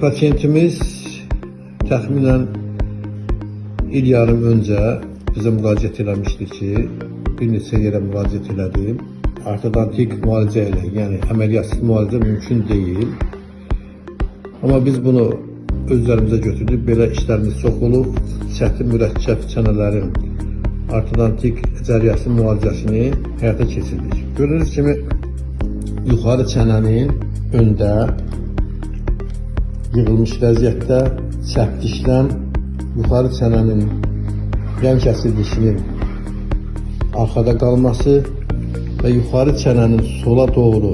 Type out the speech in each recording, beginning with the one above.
Pasiyentimiz təxminən il yarım öncə bizə müraciət eləmişdi ki, bir neçə yerə müraciət elədim. Ortodontik müalicə ilə, yəni əməliyyat müalicə mümkün deyil. Amma biz bunu öz üzərimizə götürdük. Belə işlərimiz çox olub. Çətin mürəkkəb çənələrin ortodontik cərrahi müalicəsini həyata keçirdik. Gördüyünüz kimi yuxarı çənənin öndə yığılmış vəziyyətdə çəp dişlən yuxarı çənənin yan kəsir dişinin arxada qalması və yuxarı çənənin sola doğru,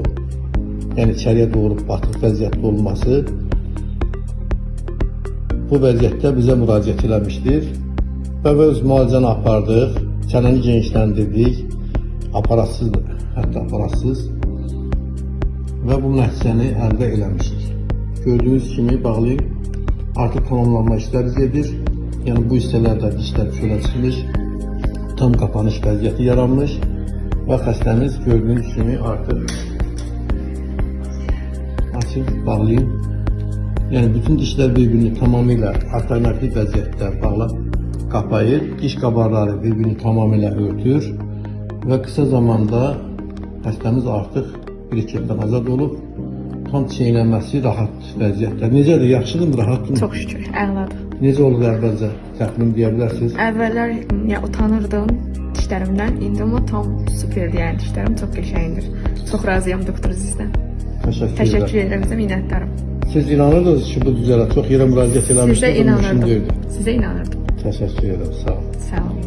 yəni içəriyə doğru batıq vəziyyətdə olması bu vəziyyətdə bizə müraciət eləmişdir. Və biz müalicəni apardıq, çənəni genişləndirdik, aparatsız, hətta aparatsız və bu nəticəni əldə eləmişik. Gördüyünüz kimi bağlayın, artıq tamamlanma işləri gedir. Yəni bu hissələrdə dişlər çölə çıxmış, tam kapanış vəziyyəti yaranmış və xəstəmiz gördüyünüz kimi artıq açıb bağlayın. Yəni bütün dişlər bir-birini tamamilə alternativ vəziyyətdə bağla qapayır. Diş qabarları bir-birini tamamilə örtür və qısa zamanda xəstəmiz artıq briketdən azad olub. Tam çeynəməsi rahat vəziyyətdə. Necədir? Yaxşıdırmı? Rahatdırmı? Çox şükür, əladır. Necə oldu əvvəlcə? Təxmin deyə bilərsiniz. Əvvəllər ya utanırdım dişlərimdən, indi amma tam superdir, yəni dişlərim çox qəşəngdir. Çox razıyam doktor sizdən. Təşəkkür, Təşəkkür edirəm. edirəm, sizə minnətdaram. Siz inanırdınız ki, bu düzələ çox yerə müraciət Sizə eləmişdiniz, bu mümkün inanırdım. deyildi. Sizə inanırdım. Təşəkkür edirəm. Sağ olun. Sağ olun.